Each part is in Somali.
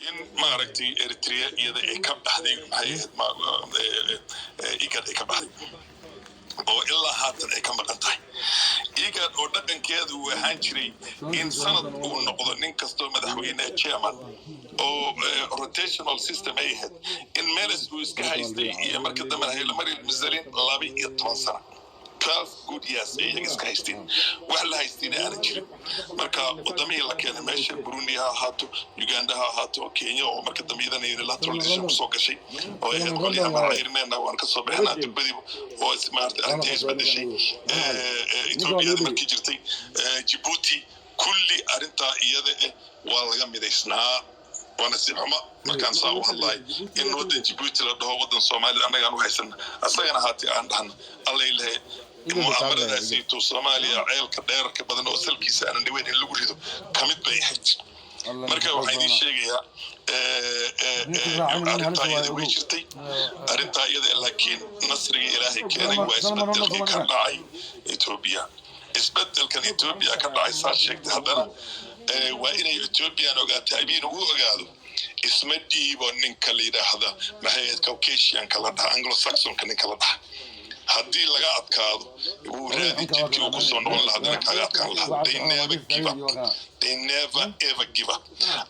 In maaragtay Eritrea iyada ay ka baxday, maxay ahayd, IGAD ay ka baxday oo ilaa haatan ay ka maqan tahay IGAD, oo dhaqankeedu uu ahaan jiray in sanad uu noqdo nin kastoo madaxweyne chairman oo rotational system ay ahayd, in Meles uu iska haystay iyo marka dambe Hailemariam Desalegn 12 sano, 12 good years ay iyaga iska haysteen, wax la haystayna aanan jirin. Marka wadamihii la keenay meesha, Burundi ha ahaato, Uganda ha ahaato, Kenya oo marka dambe iyadana unilateral decision kusoo gashay oo ay ahayd qolyaha magacayrneenna waan kasoo bixinaa durbadiiba oo maarata arrintii ay isbedeshay, Ethoobiya markii jirtay, Djibouti, kulli arrintaa iyada eh waa laga midaysnaa. Waa nasiib xumo markaan saa u hadlaay in waddan Djibouti la dhaho waddan Soomaalida annagaan u haysana, asagana haatee aan dhahno allay lehe mu'aamaradaasiitu Soomaaliya ceelka dheerarka badan oo salkiisa aanan dhaweyn in lagu rido kamid bay ahayd. Marka waxaan idiin sheegayaa, arrintaa iyada way jirtay, arrintaa iyada, laakiin nasriga Ilaahay keenay waa isbedelkii ka dhacay Etoobiya. Isbedelkan Etoobiya ka dhacay, saa sheegtay, haddana waa inay Ethoobiyan ogaato, Abiina uu ogaado, isma dhiibo ninka la yidhaahda, maxay ahayd, Caucasianka la dhaha, Anglo Saxonka ninka la dhaha. Haddii laga adkaado wuu raadin jidkii uu kusoo noqon lahaa, haddana kaaga adkaan lahaa. They never give up. They never ever give up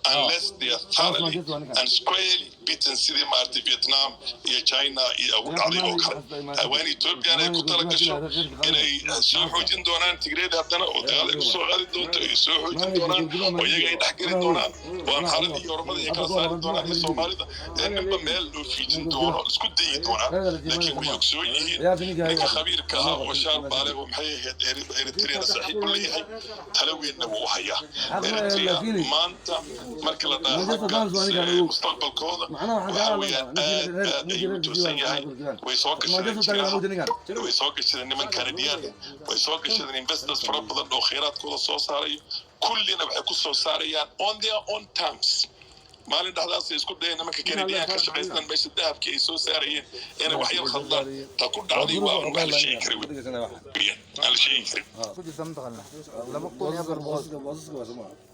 unless they are thoroughly and squarely beaten, sidii maaragtay Vietnam iyo China iyo ugu dhacday oo kale. Waa in Ethiopian ay ku tala gasho inay soo xoojin doonaan Tigreed haddana oo dagaal ay kusoo qaadi doonto, ay soo xoojin doonaan oo iyaga ay dhex geli doonaan oo Amxaaradii iyo Oromada ay kala saari doonaan iyo Soomaalida, ee ninba meel loo fiijin doono, isku dayi doonaan. Laakiin way ogsoon yihiin ninka khabiirka ahaa oo shaar baale oo maxay ahayd Eritreana saaxiib u leeyahay, tala weynna wuu u hayaa. Eritrea maanta marka la dhaha xagga mustaqbalkooda, waxa weeyaan aad aad ayuu u toosan yahay. Way soo gashadeen jiraha, way soo gashadeen niman Canadian, way soo gashadeen investors fara badan oo khayraadkooda soo saarayo. Kullina waxay ku soo saarayaan on their own terms. Maalin dhexdaas ay isku dayeen nimanka Canadian ka shaqaystaan meesha dahabkii ay soo saarayeen inay wax yar khaldaan. Ta ku dhacday waa un wax la sheegi karin weeyaan, aan la sheegi karin. Ku jirta mataqaanaa 2400.